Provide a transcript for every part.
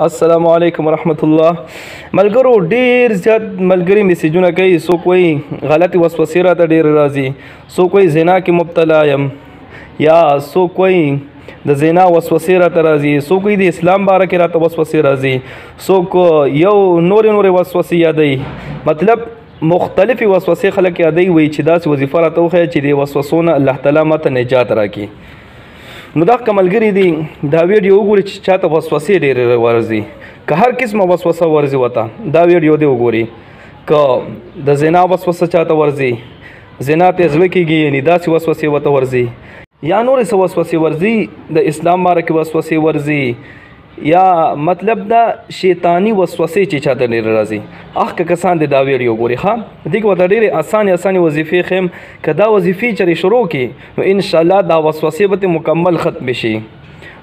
السلام علیکم ورحمت الله. ملګرو ډیر زیات ملګری میسجونه کوي، څوک وایي غلطې وسوسې راته ډېرې راځي، څوک وایي زنا کې مبتلا یم، یا څوک وایي د زنا وسوسې راته راځي، څوک وایي د اسلام باره کې راته وسوسې راځي، څوک یو نورې نورې وسوسې یادوي. مطلب مختلفې وسوسې خلک یادوي، وایي چې داسې وظیفه راته وښیه چې دې وسوسو نه الله تعالی ماته نجات راکړي. نو دا که ملګري دي دا ویډیو وګوري چې چاته وسوسې ډېرې ورځي، که هر قسمه وسوسه ورځي ورته دا ویډیو دې وګوري. که د زنا وسوسه چاته ورځي، زنا ته زړه کېږي، یعنې داسې وسوسې ورته ورځي، یا نورې څه وسوسې ورځي، د اسلام باره کې وسوسې ورځي، یا مطلب دا شیطاني وسوسې چې چاته ډېرې راځي، هغه کسان دې دا ویډیو ګوري. ښه، دې کې ورته ډېرې اسانې اسانې وظیفې ښیم، که دا وظیفې چېرې شروع کړي نو انشاءالله دا وسوسې به ترې مکمل ختمې شي.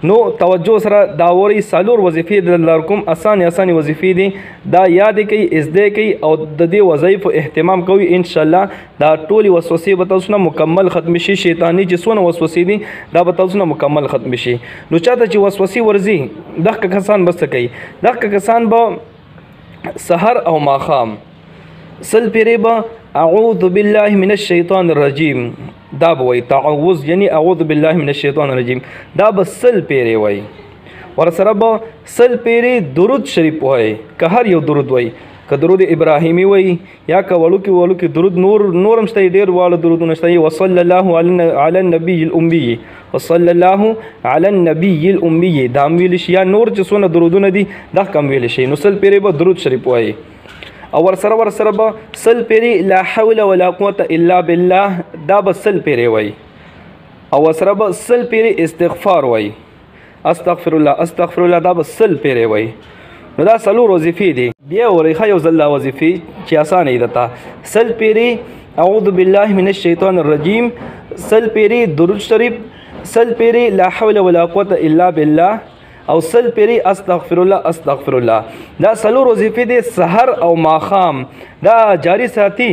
نو توجه سره دا وورئ، څلور وظیفې درله درکوم، اسانې اسانې وظیفې دي، دا یادې کړئ، زده کړئ او د دې وظایفو اهتمام کوئ. انشاءالله دا ټولې وسوسې به تاسو نه مکمل ختمې شي. شیطاني چې څونه وسوسې دي دا به تاسو نه مکمل ختمې شي. نو چاته چې وسوسې ورځي دغه کسان به څه کوي؟ دغه کسان به سحر او ماښام سل پیرې به اعوذ بالله من الشیطان الرجیم دا به وایي، تعوذ یعنی اعوذ بالله من الشیطان الرجیم، دا به سل پیرې وایي. ورسره به سل پیرې درود شریف وایي، که هر یو درود وایي، که درود ابراهیمي وایي یا که وړوکي وړوکي درود نور نور هم شته، ډېر واړه درودونه شته. وصلی الله علی النبی الامي، وصلی الله علی النبی الامي، دا هم ویلی شي، یا نور چې څونه درودونه دي دا هم ویلی شي. نو سل پیرې به درود شریف وایي او ورسره ورسره به سل پیرې لا حول ولا قوت الا بالله دا به سل پیرې وایي، او ورسره به سل پیرې استغفار وایي، استغفر الله استغفر الله، دا به سل پیرې وایي. نو دا څلور وظیفې دي. بیا وورئ ښه یو ځل دا وظیفې چې اسانه یې درته. سل پیرې اعوذ بالله من الشیطان الرجیم، سل پیرې درود شریف، سل پیرې لا حول ولا قوت الا بالله، او سل پیرې استغفر الله استغفر الله. دا څلور وظیفې دي سحر او ماښام دا جاری ساتي،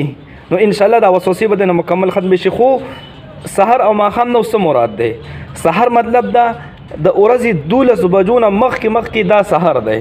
نو انشاءالله دا وسوسې به درنه مکمل ختمې شي. خو سحر او ماښام نو څه مراد دی؟ سحر مطلب دا د ورځې 12 بجو نه مخکې مخکې دا سحر دی،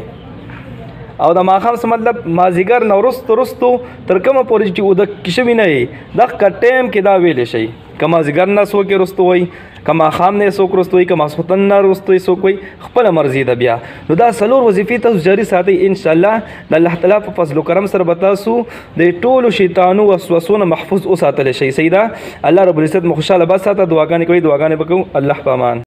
او د ماښام څه مطلب مازیګر نه وروسته وروسته تر کومه پورې چې اوده شوي نه یې دغه ټایم کې دا ویلی شئ. که مازیګر نه څوک یې وروسته وایي، که ماښام نه یې څوک وروسته وایي، که ماسخوتن نه وروسته یې څوک وایي، خپله مرضي ده بیا. نو دا څلور وظیفې تاسو جاري ساتئ، انشاءالله د الله تعالی په فضل و کرم سره به تاسو د ټولو شیطانو وسوسو نه محفوظ وساتلی شئ. صحیح ده؟ الله رب العزت مو خوشحاله بس ساته. دعاګانې کوئ، دعاګانې به کوو. الله په امان.